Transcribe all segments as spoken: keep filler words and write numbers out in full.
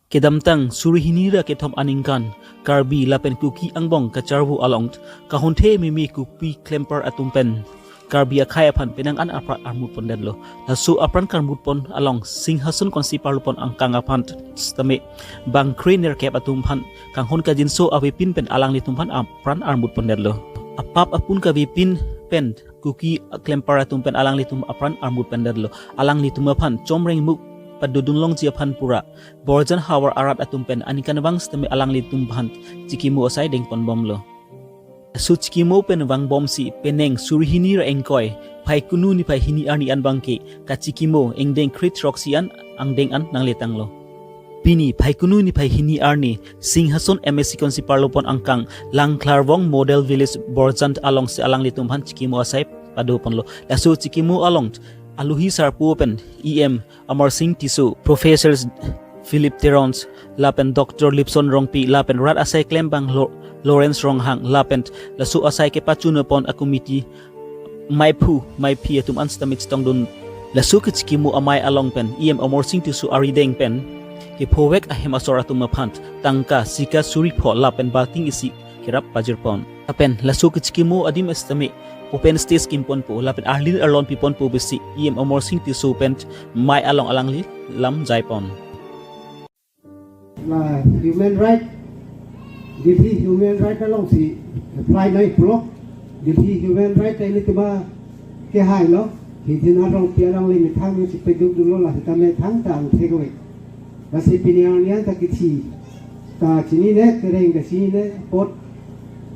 Kedamtang suri hini ra kethom aningkan Karbi lapen Kuki angbong kacharvo along kahonthe meme Kuki klempar atum pen Karbi akhei aphan penang an apran armut pondetlo. Laso apran karmut pon along Singhason konsi parlupon angkang aphan sitame bangkre nerkep atum aphan kanghon kajinso avepin pen alanglitum aphan apran armut pondetlo. Apap apun kavepin pen Kuki klempar atum pen alanglitum apran armut pondetlo. Alanglitum aphan chomreng muk padodun longji aphan pura Borjan havar arat atum pen aningkanvang sitame alanglitum aphan chikimo asai dengponbomlo. Laso chikimo pen vangbomsi penang suri hini ra ingkoi Phaikunu niphai hini arni an abangke kachikimo ingdeng kre throksi an angdeng an nangletanglo. Pini Phaikunu niphai hini arni Singhason M A C konsi parlupon angkang Langklarvong Model Village Borjan alongsi alanglitum aphan chikimo asai padoponlo. Laso chikimo along alohi sarpo pen E M Amarsing Tisso, Professor Philip Terrence, lapen Doctor Lipson Rongpi, lapen rat asai klembang Lo-, Lawrence Ronghang, lapen laso asai kepachunpon a-committee maiphu maiphi atum an sitame chetongdun. Laso kachikimo amei along pen E M Amarsing Tisso arideng pen kephovek ahem asor atum aphan tangka sika suri pho lapen balting isi kerap pajirpon. Lapen laso kachikimo adim sitame open stage kimponpo lapen arlin arlon piponpo pusi E M Amarsing Tisso pen mei along alangli lam jaipon. La human right, Delhi human right alongsi apply nai pulo. Delhi human right ta ilitum akehai lo. Hidin arong pi alangli methang si peduk dunlo, la sitame thangta angthek ave. Lasi pini arni an ta kithi ta chinine, kereng ta chinine apot,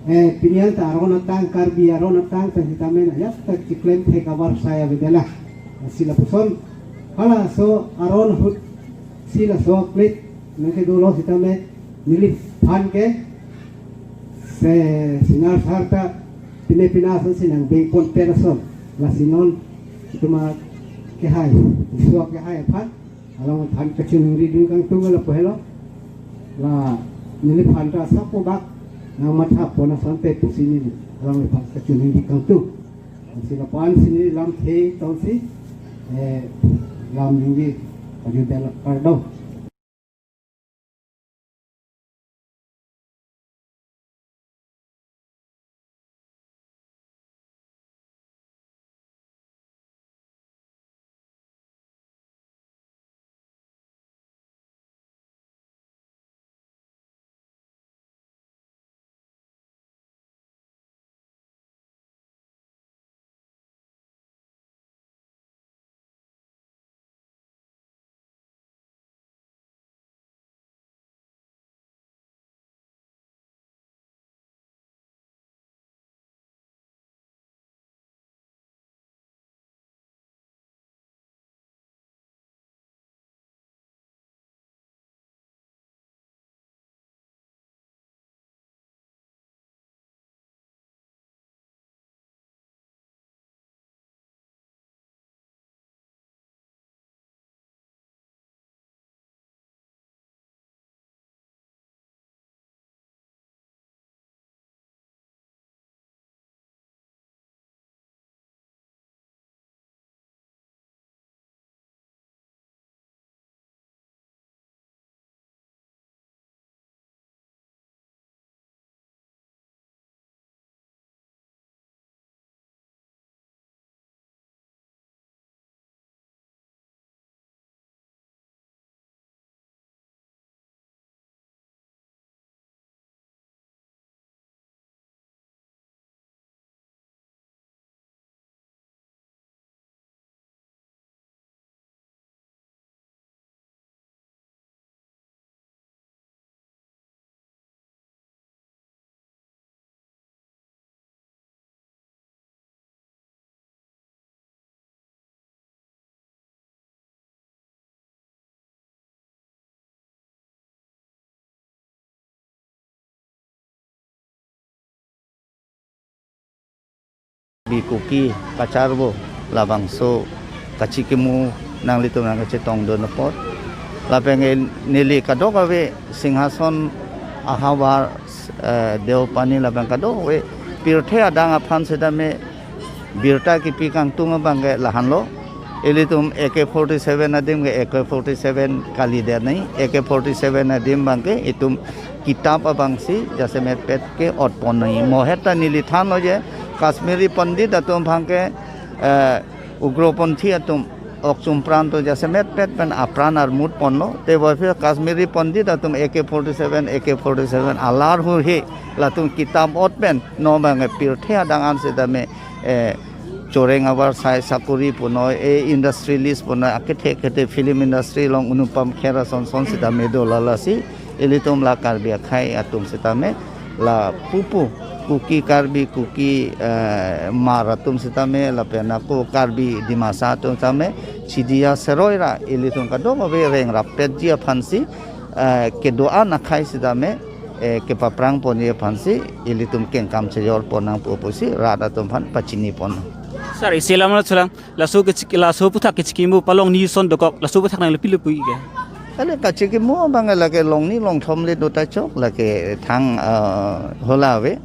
eh, pini an ta aron atang, Karbi aron atang ta sitame na ajat ta chiklem thek abar sai avedetlo. Lasi lapuson halaso aron ahut si laso a-plate nangkedolo sitame neliphan ke se Singnar sar ta pine pine asonsi nangdengpon pen ason. Lasi non itum akehai, Tisso akehai aphan alangphan kachiningri dun kangtung lapu helo. La neliphan ta asap obak nangmathapon asonte pusi neli alangphan kachiningri kangtung. Lasi lapu-an si neli lamthe tongsi, eh, lam ningje pajutdetlo, kardom. Bi Kuki kacharvo labangso kachikimo nanglitum nangkachetongdun apot. Lapen neli kadokave Singhason ahavar, eh, Deopani lapen kadokave pirthe adang aphan sitame birta kipi kangtung abangke lahenlo. Ilitum A K forty-seven adim ke A K forty-seven kalidet nai, A K forty-seven adim abangke itum kitap abangsi jasemet pet ke otpon nai. Mo heta neli thanlo je Kashmiri Pandit atum abangke, eh, ugropanthi atum okchum pran to jasemet pet pen apran armut ponlo. Te boy phi Kashmiri Pandit atum A K forty-seven, A K forty-seven alar hu he latum kitap ot pen non abangke pirthe adang an setame, eh, choreng abar sai sakuri punoi, e industrialist punoi, akethe kethe film industry along Anupam Kher ason son setame do, lasi ilitum la Karbi akhei atum setame la pupu Kuki Karbi Kuki, eh, mar atum setame lapen ako Karbi Dimasa atum setame chidia seroi ra ilitum kadokave reng rap petji aphansi, eh, kedo-an akhei setame, eh, kepaprang ponji aphansi ilitum kengkam chejor pon nangpo pusi rat atum aphan pachini pon. Sir, isi alam lo chulang. Laso ke chiki-, laso aphuthak kechikimo palongni ason dokok, laso aphuthak nangli pilo pu-i ke? Ale kachikimo abang lake longni longthom le do ta chok, lake thang, ah, hola ave.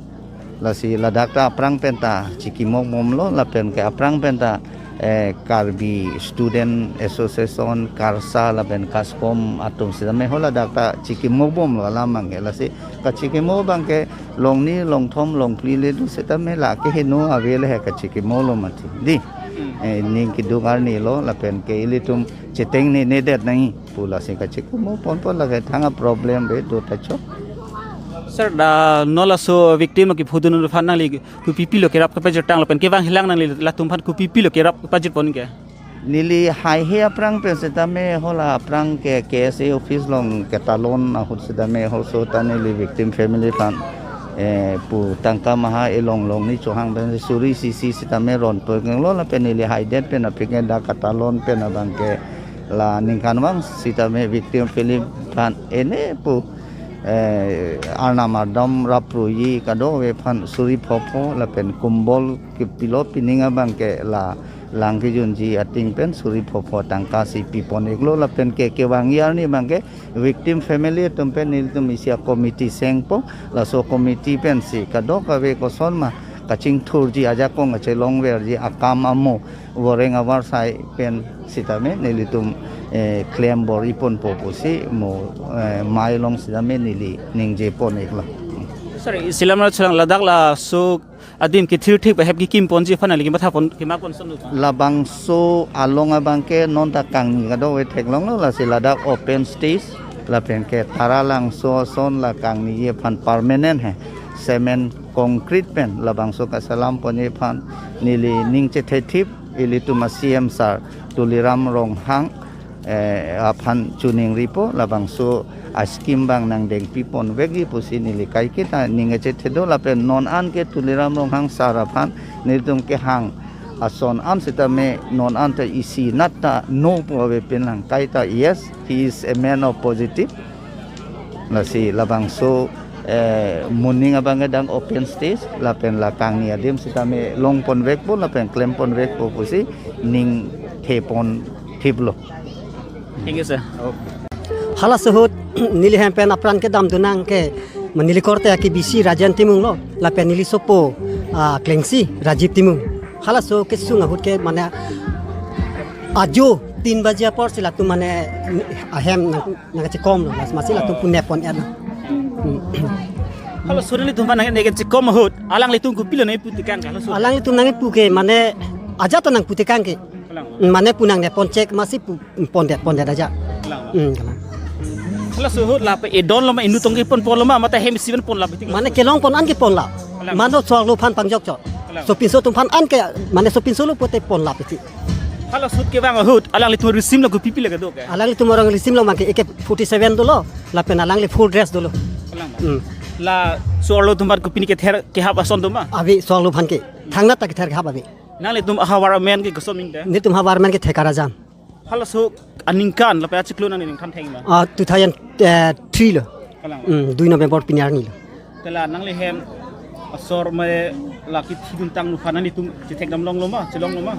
Lasi ladak ta aphrang pen ta chikimo bomlo, lapen ke aphrang pen ta, eh, Karbi Student Association, KARSA, lapen KASCOM atum setame hola dak ta chikimo bomlo alam abangke. Lasi kachikimo abangke longni longthom longphli le do setame lake heno ave le he kachikimo lo mati. Di. Hmm. Eh, ning keduk arni lo lapen ke ilitum cheteng ne nedet nangji pu lasi kachikimo ponpo, lake thang a problem ave do ta chok. Sir, dak non laso victim ke photo nunphan nangli kopi pilo kerap kepajirtang lapen kevang helang nangli latum aphan kopi pilo kerap kepajir pon ke? Neli haihe aphrang pen setame hola aphrang ke K S A office along ketalon ahut setame holso ta neli victim family aphan, eh, pu tangka maha elong longni chohang pen suri sisi setame ron penglo lapen neli haidet pen aphi ke dak ketalon pen abangke la ningkan vang setame victim family aphan ene pu, eh, arnam ardom rapruji kadokave aphan suri phopho lapen kombol kepilo, pining abangke la lang kejunji ating pen suri phopho tangka si pipon iklo lapen ke kevangji arni abangke victim family atum pen nelitum isi a committee sengpo, laso committee pensi kadokave koson ma kachingthurji ajakong kachelongverji akam amo voreng avar sai pen setame nelitum, eh, klem bor-i ponpo pusi mo, eh, mai along setame neli ningje pon iklo. Sir, isi alam lo chulang, ladak laso adim kethir thik ba hep kekim ponji aphan nangli kematha pon kemak pon son lo? Labangso along abangke non ta kangni kadokave theklonglo, lasi ladak open stage lapen ke Taralangso ason la kangniji aphan permanent he cement concrete pen labangso kaselam ponji aphan neli ning chethethip ilitum a C M sir Tuliram Ronghang, eh, aphan choningripo, labangso a scheme abang nangdengpi ponvekji pusi neli kaiketa ning kachethedo lapen non an ke Tuliram Ronghang sir aphan nelitum kehang ason an setame non an ta isi nat ta no pu ave pinlang, kaita yes, he is a man of positive. Lasi labangso, eh, moning abang kedang open stage lapen la kangni adim setame long ponvekpo lapen klem ponvekpo pusi ning the ponthiplo. Thank you, sir. Halaso ahut neli hem pen apran kedam dunang ke, ma neli korte aki bisi Rajen Timung lo, lapen neli sopo, ah, klengsi Rajiv Timung. Halaso kesung ahut ke mane ajo tin baji apor si latum mane ahem nang, nangkachikom lo, las masi latum pu nep pon-et lo. Hmm. Halaso nelitum aphan nangkachikom ahut alanglitum kopilo nangpu tekang ke halaso? Alanglitum nangpu ke mane ajat nangpu tekang ke. Alang. Mane pu nangnep pon chek masi pu pondet pondet aja. Alang. Hmm, kalang. Halaso ahut lapu edon lo ma inut tong kepon pon lo ma, mate hem isi pen pon lapu tik? Mane kelong pon an kepon la. Alang. Mane sor lo aphan pangjok chot. Alang. Sopinso atum aphan an ke, mane sopinso lo pute pon lapu tik. Halaso ahut kevang ahut alanglitum risim lo kopi pilo kedo ke? Alanglitum arong risim lo abangke A K forty-seven dolo, lapen alangli full dress dolo. Alang. Hmm. Laso arlo atum aphan kopine kether kehap ason do ma? Ave, so arlo aphan ke. Thangnat ta kether kehap ave. Nanglitum ahavar amen ke koson amen de? Nelitum havar amen ke Theka Rajan. Halaso aningkan lapen achiklo nangli ning than theng ma? Ah, two thousand three lo. Kalang. Hmm, dui November pini arni lo. Te la nangli hem asor me la kethidun tang nuphan nanglitum chethekdam longlo ma, chelonglo ma?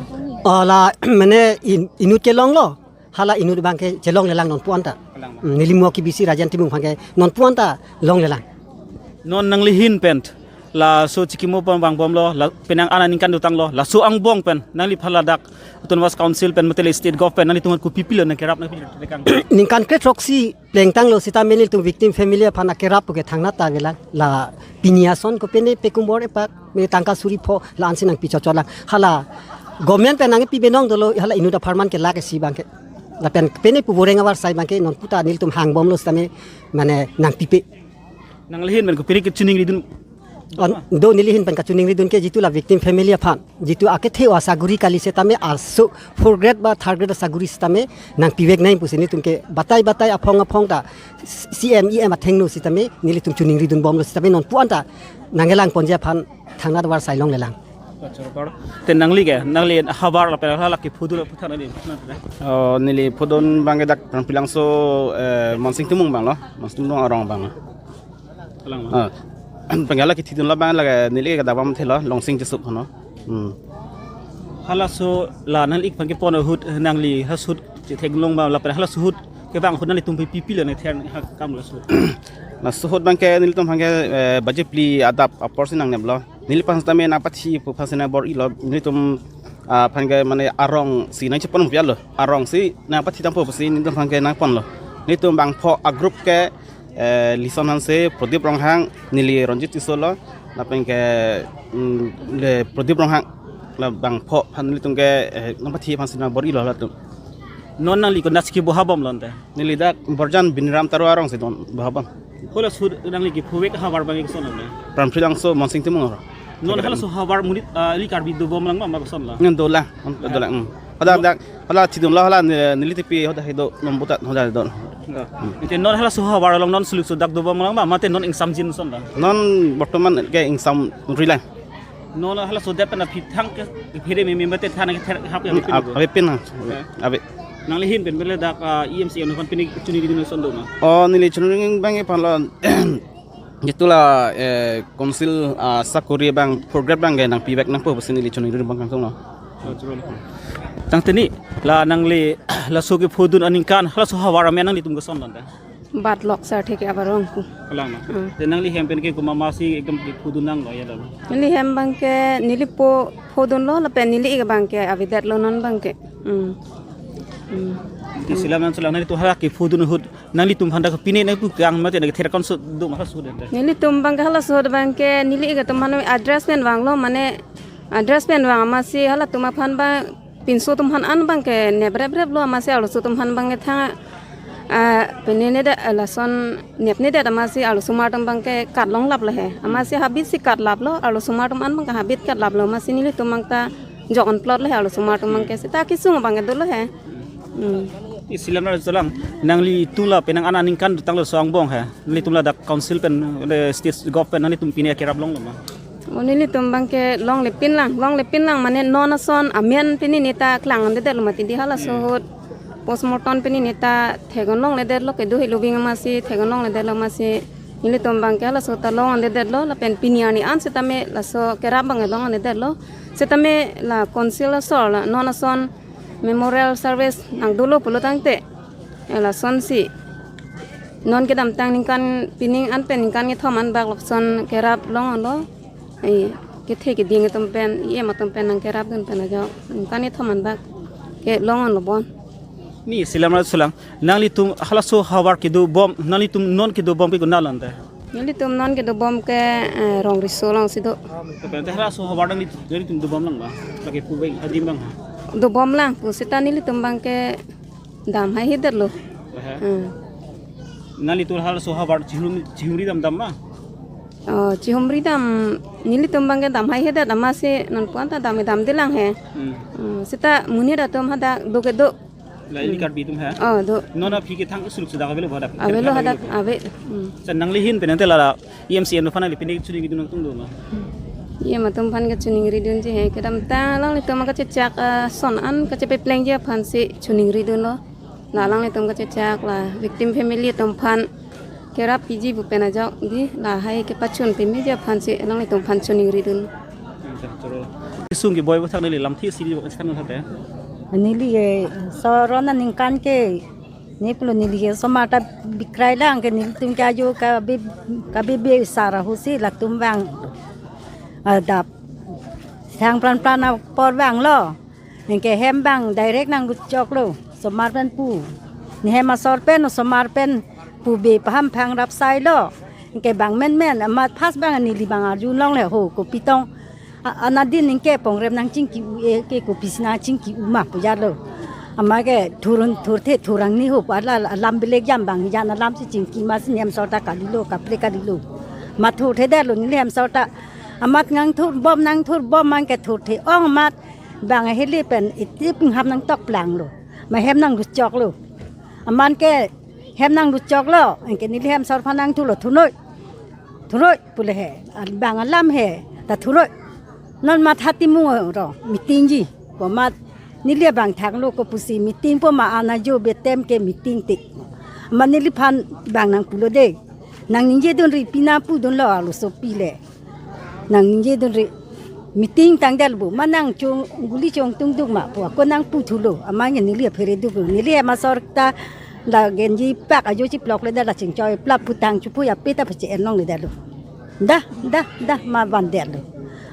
Ah, la mane in-, inut kelonglo. Hala inut abangke chelonglelang nonpu anta. Kalang. Hmm, neli mo aki bisi Rajen Timung abangke nonpu anta longlelang. Non nangli ahin pen Laso chikimo pon vangbomlo, la penang an aningkan dotanglo, laso angbong pen nangliphan ladak Autonomous Council pen mate le state government nanglitum kopi pilo nangkerap nangpi rekang. Ningkan kethroksi plengtanglo sitame nelitum victim family aphan akerap ke thangnat ta avelang. La pini ason kopine pekum bor epak me tangka suri pho la-ansi nangpi chotchot lang. Hala government pen nangpi benong dolo, hala inut apharman ke lake si abangke. Lapen pine pu boreng avarsai abangke non puta nelitum hangbomlo sitame mane nangpipe. Nangli ahin pen kopine kachiningridun? On, do neli ahin pen kachiningridun ke jitu la victim family aphan, jitu akethe asaguri kali sitame aso fourth grade ba third grade asaguri sitame nangpivek nangji pusi nelitum ke batai batai aphong aphong ta C M E M athengno sitame nelitum chiningridunbomlo sitame non pu-an ta nangkelang ponji aphan thangnat avarsai longlelang. Achor, te nangli ke, nangli havar lapen hala kephodun aphuthak nangli? Oh, neli phodun abangke dak Prangpilangso, eh, Monsing Timung abanglo, Monsing Timung arong abanglo. Kalang ma? Ah. Abangke hala kethidunlo abang lake neli ke kedam thelo, Longsing Jesup hono. Hmm. Halaso la nangli ik abangke pon ahut nangli halaso ahut chetheklong abang lapen halaso ahut kevang ahut nanglitum pipi le nangther ha kam laso ahut? Laso ahut abangke nelitum abangke, eh, baje phli adap apor si nangneplo. Neliphan sitame nangpathi pu aphan si nangbor-ilo. Nelitum, ah, aphan ke mane arong si nangchepon pialo. Arong si nangpathi tangpo pusi nelitum abangke nangponlo. Nelitum bangpho a-group ke, eh, Lison Hanse, Prodip Ronghang, neli Ronjit Tisso lo, lapen ke, mm, le Prodip Ronghang, la bangpho aphan nelitum ke, eh, nangpathi aphan si nangbor-ilo latum. Non nangli konatsi kebu habomlo ante? Neli dak Borjan Biniram Taro arong si don bu habom. Halaso ahut nangli kephovek havar abang koson lo? Prangpilangso Monsing Timung arong. Non halaso havar monit, ah, ili Karbi dobomlang ma, ma koson lo? Nang dolang, dolang. Hmm. Hala dak, hala thidunlo hala ne-, neli tepi hoda hedo nombutat hoda don. Enggak. Ante non halaso havar along non suluk sudak dobomlang ma, mate non ingsamjin koson lo? Non bortoman ke ingsamrilang. Non halaso adet pen aphi thang ke phere meme mate thang ke ther hap ya? Hmm, pin ap-, bo? Avepin na. Eh. Ave. Nangli ahin pen bele dak, ah, E M C M aphan pine chiningridun ason do ma? Oh, neli chiningri abangke aphanlo. Jitu la, eh, council, ah, sakori abang, fourth grade abangke nangpivek nangpo pusi neli chiningri abang kangsong lo. Oh, choro. Tangte neli la nangli laso kephodun aningkan halaso havar amen nanglitum koson lo ante? Batlok Sarthe ke abarong pu. Kalang ma? Hmm. Te nangli hem pen ke komat masi ekdom kephodun nanglo ya lo? Neli hem abangke neli po phodunlo lapen neli ik abangke avedetlo non abangke. Hmm. Hmm. Te isi alam nangchelang, nanglitum hala kephodun ahut nanglitum aphan dak pine nangpu kang mate nangkether koson do ma halaso ahut ante? Nelitum abangke halaso ahut abangke neli ik atum aphan address pen vanglo, mane address pen vang amatsi halatum aphan abang pinso atum aphan an abangke neprep replo amatsi arloso atum aphan abangke thang, ah, pine nedet, ah, lason nepnedet amatsi arlosomar atum abangke katlonglaplo he. Amatsi habit si katlaplo, arlosomar atum an abangke habit katlaplo amatsi nelitum abangta jok-onplotlo he arlosomar atum abangke, seta kesung abangke dolo he. Hmm. Isi alam nangchelang, nanglitum la penang an aningkan dotanglo laso angbong he. Nelitum ladak council pen, le state government nanglitum pine kerap longlo ma? Oh, nelitum abangke longlepinlang, longlepinlang mane non ason amen pine neta klang-ondedetlo mati di halaso ahut. Postmortem pine neta theklongledetlo kedo helo bing amatsi theklongledetlo amatsi nelitum abangke halaso ahut ta long-ondedetlo lapen pini arni an sitame laso kerap abang long-ondedetlo. Sitame la council asor la non ason memorial service nangdolo pulo tangte, eh, lasonsi non kedamtang ningkan pining an pen ningkan kethom anbak lapuson kerap long-onlo. Eh, kethe keding atum pen, E M atum pen nangkerapdun pen ajok ningkan kethom anbak ke long-onlo bon. Neli isi alam nangchelang, nanglitum halaso havar kedobom, nanglitum non kedobom ke konat lo ante? Nelitum non kedobom ke, eh, Rongriso alongsi do. Tapi ante halaso havar nanglitum, nanglitum dobomlang ma? Lake puvek adim abang ha? Dobomlang pu seta nelitum abangke dam haihedetlo. Aha. Hmm. Nanglitum halaso havar chihum, chihumri damdam ma? Oh, chihumri dam, nelitum abangke dam haihedet amatsi non pu-an ta dam damdelang he. Hmm. Hmm, seta monit atum hadak do kedo. La ili Karbi atum he? Oh, do. Non aphi kethang suluk sudak avelo hadak? Avelo hadak, ave. Hmm. Sa nangli ahin pen ante la E M C M aphan nangli pine chiningridun nangtum do ma? E M atum aphan kachiningridunji he, kedamtang alanglitum kachechak, ah, ason an kachepeplengji aphansi chiningridunlo. La alanglitum kachechak la victim family atum aphan kerap piji pu pen ajok di lahai kepachun pemeji aphansi alanglitum aphan chiningridun. Kesung keboi aphuthak neli lamthe isi di kan thate. Neli ke soron aningkan ke, ne pulo neli ke somar ta bikrailang ke nelitum ke ajo kabe, kabe be sara husi latum abang. Adap sang pran pran apor bang lo. Anke hem bang direct nang luchok lo. Somar pen pu. Ne hem asor pen, somar pen pu be paham phang rap sai lo. Anke bang men men amat pas bang neli bang arjulong le ho kopi tong. A-, anadin anke pongrem nang chingki u-e ke kopisi nang chingki u ma pu jalo. Amat ke thurun thurthe thurang ni ho pu ala alam belek jam bang jan alam si chingki ma si ne hem asor ta kalilo kaple kalilo. Mat thurthe det lo neli hem asor ta. Amat nang thur bom nang thur bom man ke thurthe ong amat bang ahele pen iti pinghap nang tok plang lo. Ma hem nang luchok lo. Amat ke hem nang luchok lo. Anke neli hem asor phan nang thu lo thunoi. Thunoi pule he. Al-, bang alam he. Ta thunoi. Non mat hati mung ro. Meeting ji. Ko mat neli bang thang lo ko pusi meeting po ma ana jo betem ke meeting tik. Ma neli phan bang nang pulo de. Nang ningje dun ri pina pu dun lo alo so pile. Nang ningje dun ri meeting tang del bu ma nang chung guli chung tung duk ma pu ako nang pu thulo amat neli aphere duk lo neli hem asor ta la genji pak ajo chiplok le da la chingchoi plap pu tang chupu ya peta pache enlong le da lo. Da da da ma van del lo.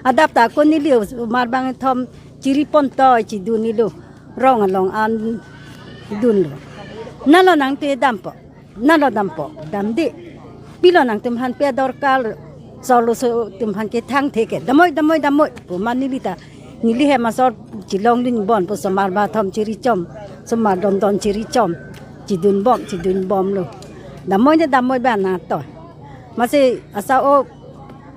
Adap ta ako neli mar bang thom chiri pon to chidun ni lo rong along an dun lo. Na lo nang te dampo. Na lo dampo, damde. Pilo nangtum aphan pe dorkar, solo so tum aphan ke thang theke. Damoi, damoi, damoi. Pu ma neli ta, neli hem asor chilong dun bon, pu somar ba thom chiri chom, somar don don chiri chom, chidun bom, chidun bom lo. Damoi ne damoi ba na to. Masi asa o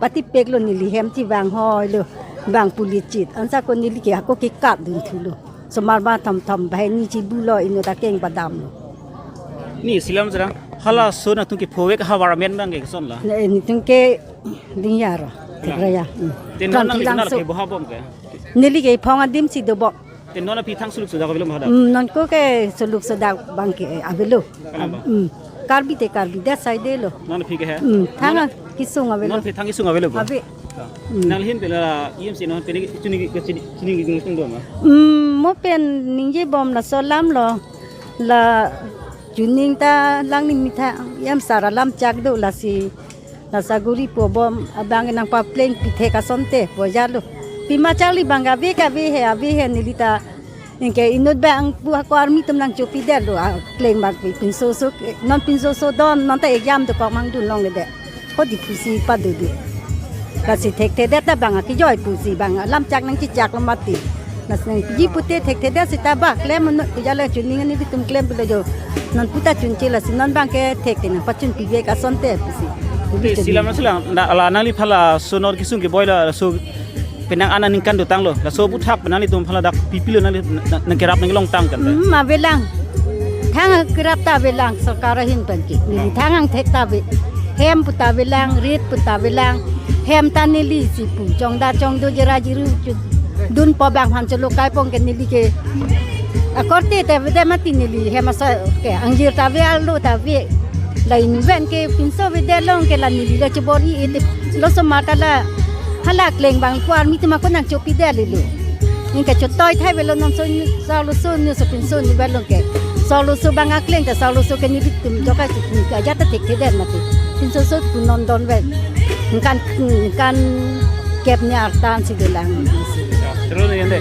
pati pek lo neli hem ti bang hoi lo, bang pulit chit. Ansa ko neli ke ako ke kat dun thu lo. Somar ba thom thom bahai ni chibu lo inut akeng padam lo. Ni silam serang. Hala so nangtum ke phovek ha warmen bang ke son la. Ne, netum ke ding ya ro. Raya. Hmm. Te non nang Kan di bilang na so. Ke boha bom ke. Neli ke phong adim si do bom. Te non aphi thang suluk sudak avelo ma hada. Hmm, non ko ke suluk sudak bang ke avelo. Kenapa? Hmm. Karbi te Karbi, that side lo. Non aphi ke he? Hmm, thang Non- kesung avelo. Non aphi thang kesung avelo ko? Ave. Hmm. Nang hin pela E M C non pene chini chini chini ngitung do ma. Hmm, mo pen ningje bom laso alam lo. La chuning ta lang ni mitha yam sar alam chak do lasi. La saguri po bom abang nang pa pleng pithe ka sonte po jalo. Pima charli bang ave ka ave he ave he neli ta. Anke inut bang pu ako army tum nang chopi det lo, a, pleng bang pi pinso so, non pinso so don, non ta exam do kok mang dun long le det. Ko di pusi pa do do. Lasi thekthe det ta bang akijoi pusi bang lam chak nang chichak lo mati. Lasi nang ji pute thekthe det seta ba klem no puja le chuning ani bitum klem pilo jo. Non puta chunche lasi non bang ke thekthe nang pachun pi bek asonte pusi. Te silam na silam, na, la nangliphan laso non kesung keboi laso penang ana ningkan dotang lo. Laso aputhak penang nanglitum aphan ladak pipilo nang, nang, nang kerap nang longtang kan. Hmm, avelang. Thang kerap ta avelang sorkar ahin pen ke. Neli thang angthek ta ave. Hem pu ta avelang, rit pu ta avelang. Hem ta neli si pu. Chongda chongdo jera jiru chu. Dun po bang aphan cholo kai pong ke neli ke. Akorte ta vede mati neli. Hem asa ke. Angjir ta ave alo ta ave. La inven ke pinso vede long ke la neli la chobor-i ete. Lo somar ta la. Hala kleng bang ko army tum ako nang chopi det lilo. Anke chotoi thai velo non so ni, solo so ni so pinso ni velo ke. Solo so bang akleng ke solo so ke ni bitum jokai si ni ka jata thekthe det mati. Pinso so pu non don vet. Ningkan, ningkan kep ni artan si dolang. Terus ni ende.